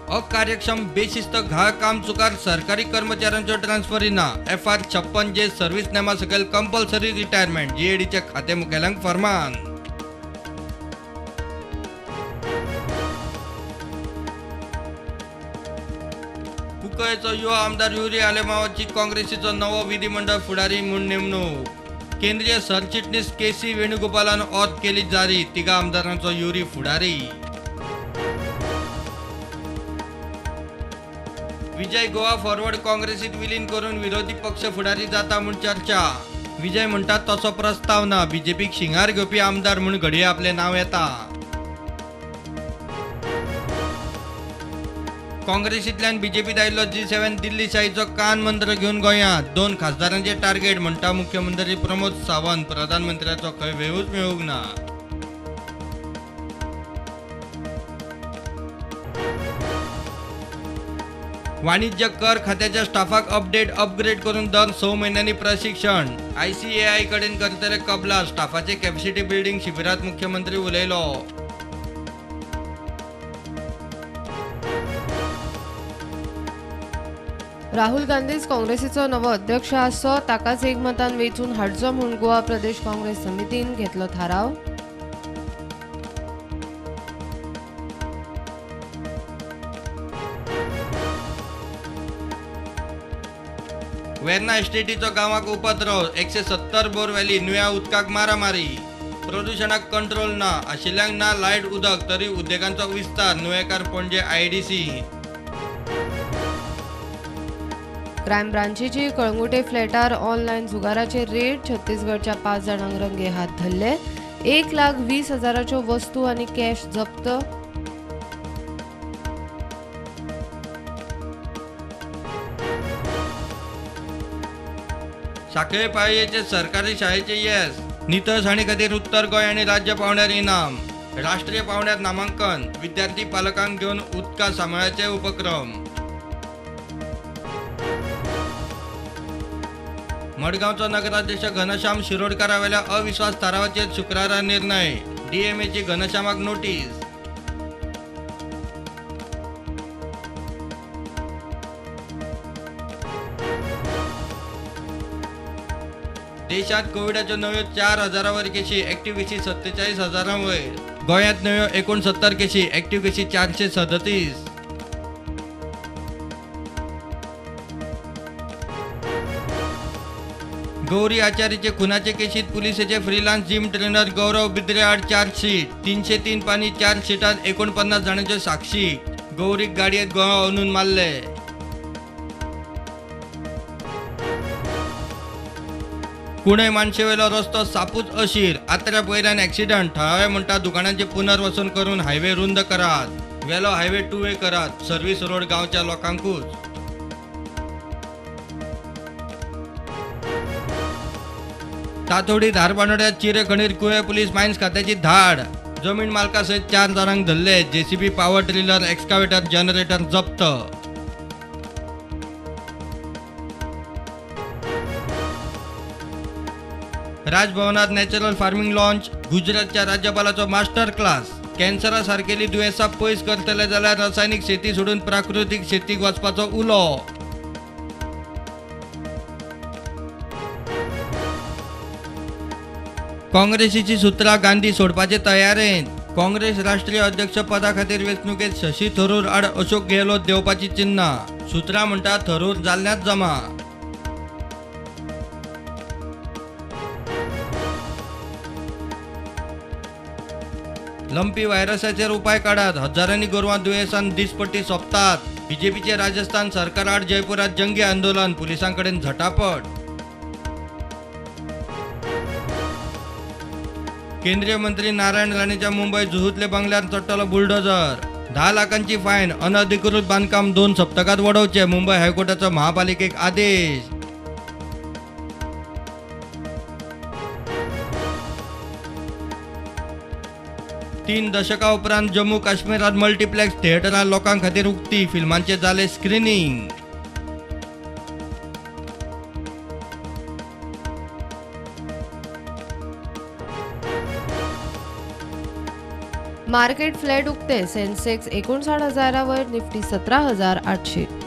अकार्यक्षम बेशिस्त घाळ काम चुकार सरकारी कर्मचाऱ्यांच्यो ट्रान्सफरी ना. FR 56 जे सर्व्हिस नेमा सकयल कंपल्सरी रिटायरमेंट. जीएडीच्या खाते मुखेल्यांक फरमान. कुंकळेचो युवा आमदार युरी आलेमावाची काँग्रेसीचो नवो विधिमंडळ फुडारी म्हूण नेमणूक. केंद्रीय सरचिटणीस के.सी. वेणुगोपालान ऑत केली जारी. तिगा आमदारांचो युरी फुडारी. विजय गोवा फॉरवर्ड काँग्रेसीत विलीन करून विरोधी पक्ष फुडारी जाता म्हूण चर्चा. विजय म्हणटात तसो प्रस्ताव ना. बीजेपीक शिंगार घेवपी आमदार म्हूण घडये आपलें नांव येता. काँग्रेसींतल्यान बीजेपीत आयिल्लो G7 दिल्ली शाहीचो कान मंत्र घेवन गोंयांत. 2 खासदारांचे टार्गेट म्हणटा मुख्यमंत्री प्रमोद सावंत. प्रधानमंत्र्याचो खंय वेळूच मेळूंक ना. वाणिज्य कर खात्याच्या स्टाफाक अपडेट अपग्रेड करून दर 6 म्हयन्यांनी प्रशिक्षण. ICAI कडेन करतले कबलात. स्टाफाचे कॅपॅसिटी बिल्डिंग शिबिरात मुख्यमंत्री उलयलो. राहुल गांधीच काँग्रेसीचो नवो अध्यक्ष आसचो, ताकाच एकमतान वेंचून हाडचो म्हूण गोवा प्रदेश काँग्रेस समितीन घेतलो थाराव. वेर्ना एस्टेटीचो गांवाक उपद्रव. 170 बोरवेली नुव्या उदकाक मारामारी. प्रदुशणाक कंट्रोल ना, आशिल्ल्यांक ना लायट उदक, तरी उद्देगांचो विस्तार. नुवेकार पणजे IDC. क्रायम ब्रांचीची कळंगुटे फ्लॅटार ऑनलायन जुगाराचे रेड. छत्तीसगडच्या 5 जाणांक रंगे हात धरले. 1,20,000 वस्तू आनी कॅश जप्त. साखळे पाळयेचे सरकारी शाळेचे येस. नितळसाणी खातीर उत्तर गोंय आनी राज्य पांवड्यार इनाम. राष्ट्रीय पांवड्यार नामांकन. विद्यार्थी पालकांक घेवन उदका सांबाळाचे उपक्रम. मडगांवचो नगराध्यक्ष घनश्याम शिरोडकारावेल्या अविश्वास थारावाचेर शुक्रारा निर्णय. DMAची घनश्यामाक नोटीस. देशात कोविडाच्यो नव्यो 4,000 वयर केशी, एक्टिव्ह केशी 47,000 वयर. गोंयांत नव्यो 69 केशी, एक्टिव्ह केशी 437. गौरी आचारीचे खुनाचे केशीत पुलिसेचे freelance gym trainer Gaurav Bidre आड चार्जशीट. 303 पानी चार्जशीटात 49 जाणांच्यो साक्षी. गौरीक गाडयेत गोवा अंदून मारले. कुणय मानशेवेलो रस्तो सापूच अशीर. आत्र्या पयल्यान एक्सिडंट. थळावे म्हणटा दुकानांचे पुनर्वसन करून हायवे रुंद करात. वेलो हायवे 2 वे करात. सर्व्हिस रोड गांवच्या लोकांकूच. तातोडी धारबांदोड्यात चिरे खणीर कुळे पुलीस मायन्स खात्याची धाड. जमीन मालका सयत 4 जाणांक धरले. JCB, power tiller, excavator, generator जप्त. राजभवनात नॅचरल फार्मिंग लॉन्च. गुजरातच्या राज्यपालाचो मास्टर क्लास. कॅन्सरा सारकेली दुयेंसां पयस करतले जाल्यार रासायनिक शेती सोडून प्राकृतीक शेतीक वचपाचो उलो. काँग्रेसीची सुत्रां गांधी सोडपाचे तयारेंत. काँग्रेस राष्ट्रीय अध्यक्ष पदा खातीर वेंचणुकेत शशी थरूर आड अशोक गेहलोत देंवपाची चिन्हां. सुत्रां म्हणटात थरूर जाल्ल्यात जमा. लंपी व्हायरसाचेर उपाय काडात. हजारांनी गोरवां दुयेंसान दिसपट्टी सोंपतात. बीजेपीचे राजस्थान सरकाराआड जयपुरात जंगी आंदोलन. पुलिसां कडेन झटापट. केंद्रीय मंत्री नारायण राणेच्या मुंबय जुहूतले बंगल्यार चडटलो बुलडोजर. 10 लाखांची फायन. अनधिकृत बांधकाम 2 सप्तकात वडोवचे. मुंबय हायकोर्टाचो महापालिकेक आदेश. तीन दशकां उपरांत जम्मू काश्मीरात मल्टिप्लेक्स थिएटरां लोकां खातीर उक्ती. फिल्मांचे जाले स्क्रिनींग. मार्केट फ्लॅट उक्ते. सेन्सेक्स 59,000 वयर, निफ्टी 17,800.